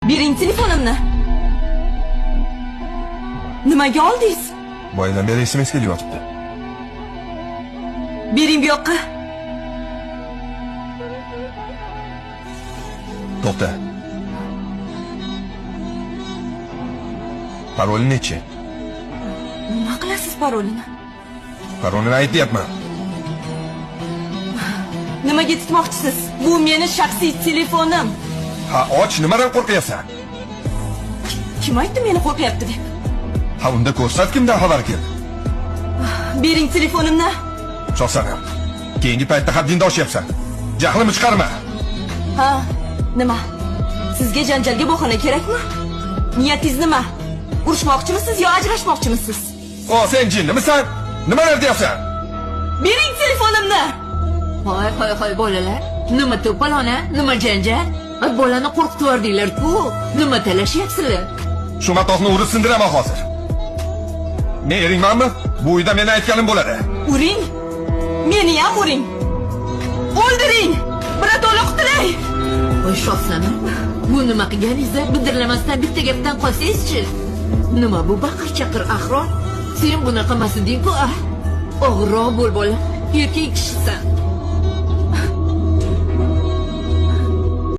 Bering telefonimni. Nimaga oldingiz? Boyadan beri SMS kelyotibdi. Bering bu yoqqa. To'xta. Paroli nechi? Nima qilasiz parolini? Parolini aytyapman. Nimaga tutmoqchisiz? Bu meni shaxsiy telefonim. Ha, och, nimadan qo'rqyapsan? Kim aytdi meni qo'rqyapti deb? Ha, unda ko'rsat kimdan xabar keldi. Bering telefonimni. Shohsanam, keyingi paytda haddingni oshyapsan. Jahlimni chiqarma. Ha, nima? Sizga janjalga bahona kerakmi? Niyatingiz nima? Urushmoqchimisiz yo ajrashmoqchimisiz? O, sen jinnimisan? Nimalar deyapsan? Bering telefonimni. Hoy, hoy, hoy bolalar. Nima to'polona, nima janjal? Bolani qo'rqitib yubordinglar-ku. Nima talashyapsizlar? Shu matohni urib sindiraman hozir. Men eringmanmi? Bu uyda meni aytganim bo'ladi. Uring. Meni ham uring. O'ldiring. Birato'la qutulay. Voy Shohsanam, bu nima qilganingizni bildirlamasdan bitta gapdan qolsangizchi? Nima bu baqir-chaqir Ahror? Sen bunaqa emas eding-ku, ah. Og'irroq bo'l bola, erkak kishisan.